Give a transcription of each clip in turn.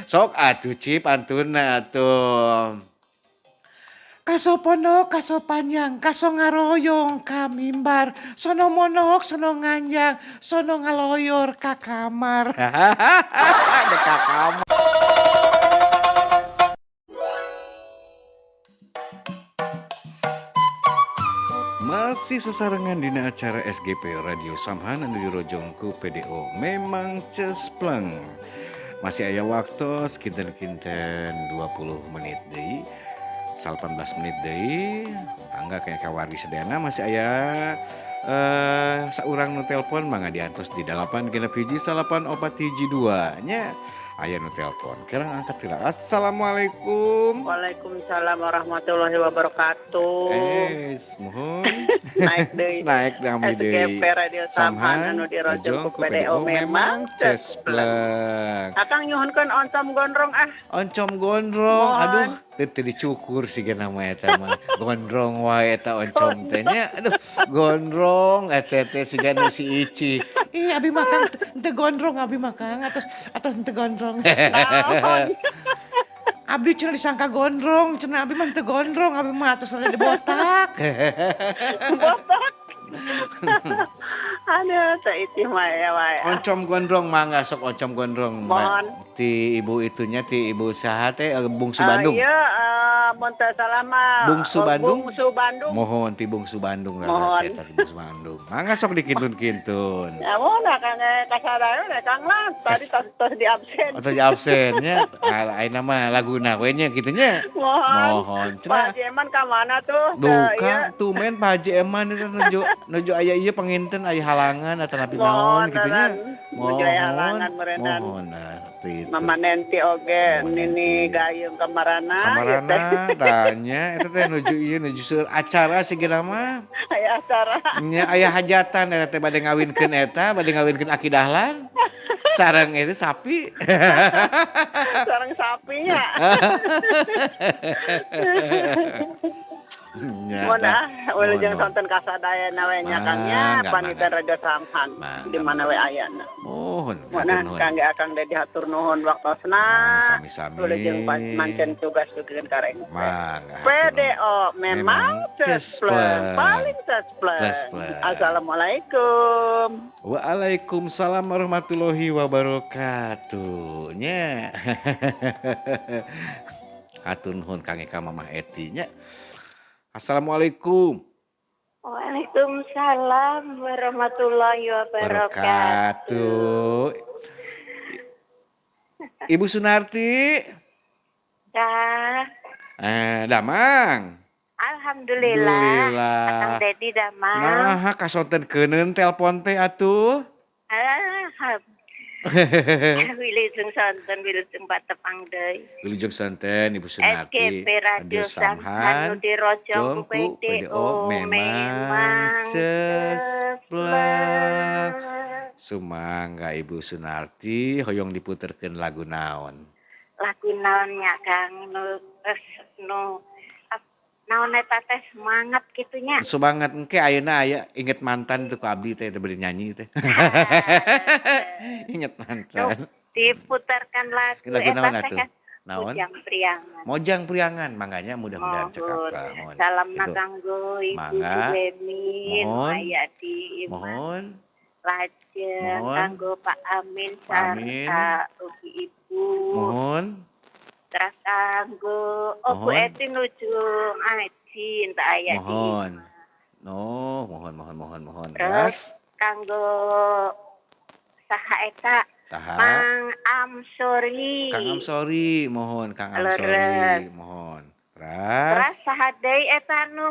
Sok atuh Ci pantunna atuh. Kaso pondok, kaso panjang, kaso ngaroyong ka mimbar, sono monok, sono nganjang, sono ngaloyor ka kamar. Dek ka kamar. Masih sasarengan dina acara SGP Radio Samhan anu dirojong ku PDO memang cespleng. Masih aya waktu kinten-kinten 20 menit deui, 18 menit deui. Mangga kayak kawargi sadayana masih aya saurang nu telepon, mangga diantos di 8 6 1 9 4 1 2 nya. Aya nu telepon. Kirang angkat heula. Assalamualaikum. Waalaikumsalam warahmatullahi wabarakatuh. Eh, muhun. Naik deui. Naik nami deui. SGP Radio Samhan anu dirojong ku PDO memang cespleng. Akang nyuhunkeun oncom gondrong ah. Oncom gondrong. Mohon. Aduh, teu teu dicukur sih nama eta mah. Gondrong wae eta oncom teh nya. Aduh, gondrong eta teh siga nu si Ici. Ih, abi mah Kang teu gondrong abi mah Kang, atos atos teu gondrong. Naon? Abdi cenah disangka gondrong, cenah abi mah teu gondrong, abi mah atos rada botak. Botak. Aduh, teh itih mah ya wae. Ah. Oncom gondrong mangga sok oncom gondrong. Mohon. Ti ibu itunya, ti ibu saha teh, Bungsu Bandung. Iya, mun teu salah mah Bungsu Bandung. Bungsu Bandung. Mohon ti Bungsu Bandung lah Mohon. Eta ti Bungsu Bandung. Mangga sok dikintun-kintun. Ya mohon Kang kasadayana Kang lah. Tadi tos tos di absen. Atau di absennya, ah, ayeuna mah laguna we nya kitu nya. Mohon. Mohon. Pak Cenah Haji Eman ka mana tuh? Teu duka ieu. tumen Pak Haji Eman itu nuju nuju aya ieu panginten aya halangan atau napi naon Mohon kitu nya. tenan. Nuju aya halangan meureunan. Mohon nah itu. Mama Nenti oge Mama nini Nenti. Gayung kamarana ieu teh. Kamarana tanya eta teh nuju ieu nuju seueur acara sigana mah. Aya acara. Nya aya hajatan eta teh bade ngawinkeun eta, bade ngawinkeun Aki Dahlan. Sareng itu sapi. Sareng sapinya. Nya Mun tah. ah, wilujeng Mohon. sonten kasadayana we nya Kang nya, Mangga, panitia mangga. Radio Samhan Mangga, di mana we ayana. Mohon, Mun hatur ah nuhun. kangge Akang Dedi hatur nuhun waktosna. Mang sami-sami. Wilujeng mancen tugas dugikeun ka rengse. Mangga hatur nuhun. PDO memang Memang cespleng, cespleng. paling cespleng. Cespleng. Assalamualaikum. Waalaikumsalam warahmatullahi wabarakatuh. Nya. Hatur nuhun kangge ka Mamah Eti nya. Assalamualaikum. Waalaikumsalam warahmatullahi wabarakatuh. Wabarakatuh. Ibu Sunarti. Dah, Eh, damang. alhamdulillah. Alhamdulillah. Akang Dedi damang. Nah, kasonten keuneun telepon teh atuh. Ah, wilujeng sonten, wilujeng patepang deui. Wilujeng sonten Ibu Sunarti. SGP Radio Samhan nu dirojong ku PDO memang memang cespleng. cespleng. Sumangga Ibu Sunarti hoyong diputerkeun lagu naon? Lagu naon nya Kang, nu nu naon eta teh, semangat kitu nya. Semangat engke ayeuna aya inget mantan tuh ku abdi teh bade nyanyi teh. Inget Nu mantan. diputarkan lagu Lagu eta naon teh atuh? kan Naon? Mojang Priangan. Mojang Priangan, manganya mudah-mudahan cekap Mohon. lah, mohon. Salamna Itu. kanggo Ibu Mangga. Juwemin, Mohon. aya di imah. Mohon. Lajeng Mohon. kanggo Pak Amin Pak Amin. sarta ugi Ibu. Mohon. Terus kanggo oh Bu Mohon. Eti nuju ngaji teu aya di Mohon. imah. No, mohon mohon mohon mohon. Terus Ras kanggo saha eta? Saha? Mang Amsori. Kang Amsori, mohon Kang Leres. Amsori, mohon. Terus Terus saha deui eta nu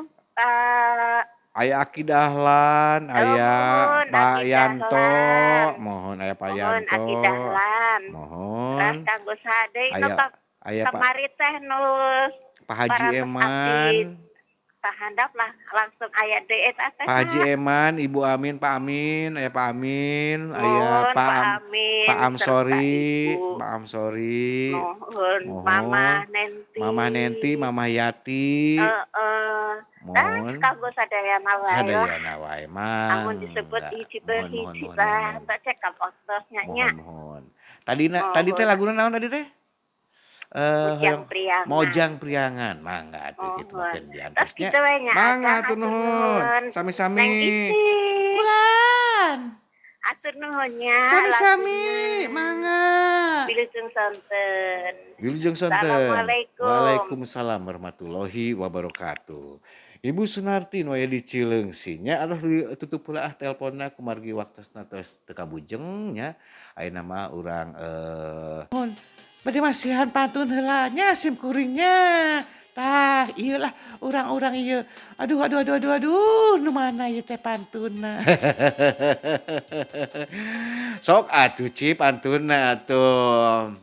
aya Aki Dahlan, aya mohon Pak Aki Yanto, Dahlan. mohon aya Pak Mohon Yanto. Aki Dahlan. Terus Mohon. kanggo saha deui nu Aya aya Pak kamari teh nu Pak Haji parantos abdi Eman. tahandap lah langsung aya deui eta teh Pak Haji Eman, Ibu Amin, Pak Amin, aya Pak Amin, aya Mohon Pak Pak Am, Amin Pak serta Amsori, Ibu. Pak Amsori. Mohon Mohon. Mama Nenti. Mama Nenti, Mama Yati. Heeh. Tah Mohon. kanggo sadayana wae lah. Sadayana wae Amun disebut mangga. hiji Mohon mohon hiji mohon bah mohon. teu cekap otosnya nya. Mohon mohon. Tadina tadi teh Muhun. Laguna naon tadi teh? Mojang Hoyong Priangan. Mojang Priangan. Mangga atuh kitu Muhun. mungkin Tos diantos nya. kitu we nya, Mangga Akang, hatur hatur nuhun. nuhun. Sami-sami. Neng Itin. Kulan. Hatur nuhun nya Sami-sami, laguna. Mangga. Wilujeng sonten. Wilujeng sonten. Assalamualaikum. Waalaikumsalam warahmatullahi wabarakatuh. Ibu Sunarti nu aya di Cileungsi nya, atos ditutup heula ah telponna kumargi waktosna tos teu kabujeng nya. Ayeuna mah urang nuhun. Bade masihan pantun heula nya sim kuring nya. Tah, ieu lah urang-urang ieu. Aduh, aduh, aduh, aduh, aduh, nu mana ieu teh pantunna? Sok atuh, Ci, pantunna atuh.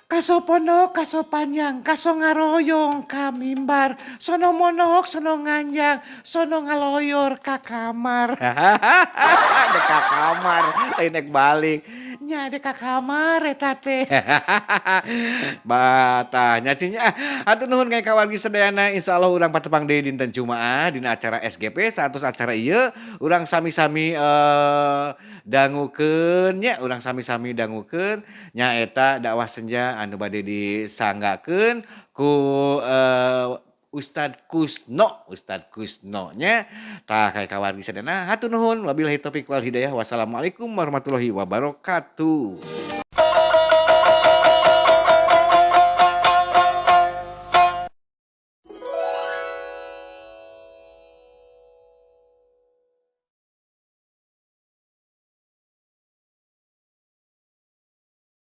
Kaso pondok, kaso panjang, kaso ngaroyong ka mimbar, sono mondok, sono nganjang, sono ngaloyor ka kamar. Dek ka kamar, lain dek balik. Nya dek ka kamar eta teh. Batah nya, Ci, nya. Hatur nuhun ka wargi sadayana, insyaallah urang patepang deui dinten Jumaah dina acara SGP. Saatos acara ieu urang sami-sami dangukeun nya, urang sami-sami dangukeun nyaeta dakwah senja anu bade disanggakeun ku Ustad Kusno, Ustad Kusno nya. Tah, ka wargi sadayana hatur nuhun, wabillahi taufik wal hidayah, wassalamualaikum warahmatullahi wabarakatuh.